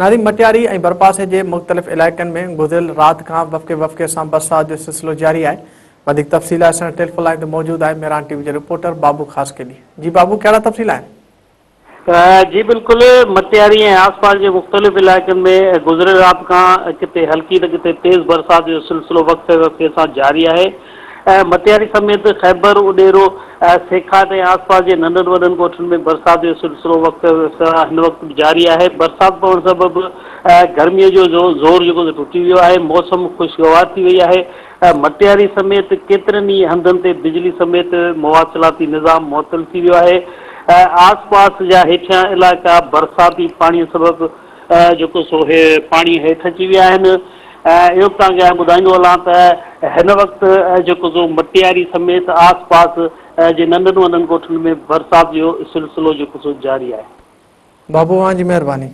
ناري مٽياري ۽ ڀرپاسي جي مختلف علائقن ۾ گذريل رات کان وقفي وقفي سان برسات جو سلسلو جاري آهي. وڌيڪ تفصيل لاء اسان ٽيليفون لائين تي موجود آهي مهراڻ ٽي وي جو رپورٽر بابو خاصخيلي. جي بابو ڪهڙا تفصيل آهن؟ جي بلڪل مٽياري ۽ آس پاس جي مختلف علائقن ۾ گذريل رات کان ڪٿي هلڪي ته ڪٿي تيز برسات جو سلسلو وقفي وقفي سان جاري آهي مٽياري سميت خيبر، اڏيرو، سيکاٽ ۽ آس پاس جي ننڍن وڏن ڳوٺن ۾ برسات جو سلسلو وقفي وقفي سان هن وقت به جاري آهي برسات پوڻ سبب گرمي جو زور جيڪو ٽٽي ويو آهي موسم خوشگوار ٿي وئي آهي مٽياري سميت ڪيترن ئي هنڌن تي بجلي سميت مواصلاتي نظام معطل ٿي ويو آهي، آس پاس جا هيٺيان علائقا برساتي پاڻي سبب جيڪو سو پاڻي هيٺ اچي ويا آهن. اهو به توهان کي آء ٻڌائيندو هلان ته هن وقت جيڪو سو مٽياري سميت آس پاس جي ننڍن وڏن ڳوٺن ۾ برسات جو سلسلو جيڪو سو جاري آهي. بابو اوهان جي مهرباني.